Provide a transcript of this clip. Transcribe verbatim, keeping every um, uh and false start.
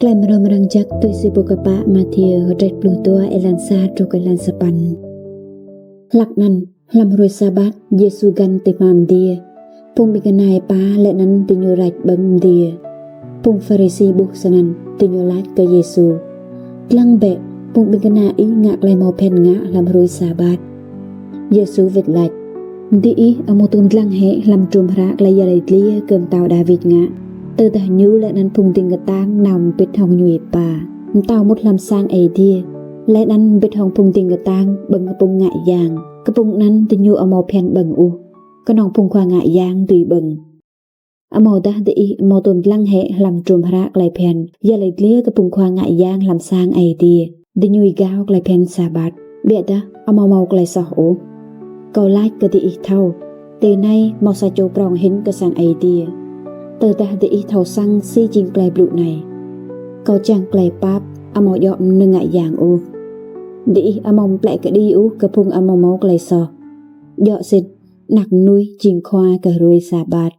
Klei mrâo mrang jăk tui si boh kpă Mathiơ, hdrêč pluh dua, êlan sa truh kơ êlan sa păn. Hlăk anăn, hlăm hruê Sabat, Yêsu găn ti hma mdiê. Phung ƀĭng kna êpa leh anăn diñu rač ƀơ̆ng mdiê. Phung Pharisi ƀuh snăn, diñu lač kơ Yêsu: Dlăng bĕ, phung ƀĭng kna ih ngă klei amâo bhiăn ngă hlăm hruê Sabat. Yêsu wĭt lač: Diih amâo tuôm dlăng hĕ hlăm hdruôm hră klei yăl dliê kơ mtao Đawit ngă, tơdah ñu leh anăn phung dĭng ktang nao mbĭt hŏng ñu êpa. Mtao mŭt hlăm sang Aê Diê, leh anăn mbĭt hŏng phung dĭng ktang ƀơ̆ng kpŭng ngă yang. Kpŭng anăn diñu amâo bhiăn ƀơ̆ng ôh, knŏng phung khua ngă yang dưi ƀơ̆ng. Amâodah diih amâo tuôm dlăng hĕ hlăm hdruôm hră klei bhiăn yăl dliê kơ phung khua ngă yang hlăm sang Aê Diê, diñu êgao klei bhiăn Sabat, ƀiădah amâo mâo klei soh ôh? Kâo lač kơ diih thâo, ti anei mâo sa čô prŏng hĭn kơ sang Aê Diê. Tơdah diih thâo săng si jing klei blŭ anei: Kâo čiăng klei pap, amâo djŏ mnơ̆ng ngă yang ôh, diih amâo mplĕ kđi ôh kơ phung amâo mâo klei soh. Djŏ sĭt, Anak Mnuih jing khua kơ hruê Sabat.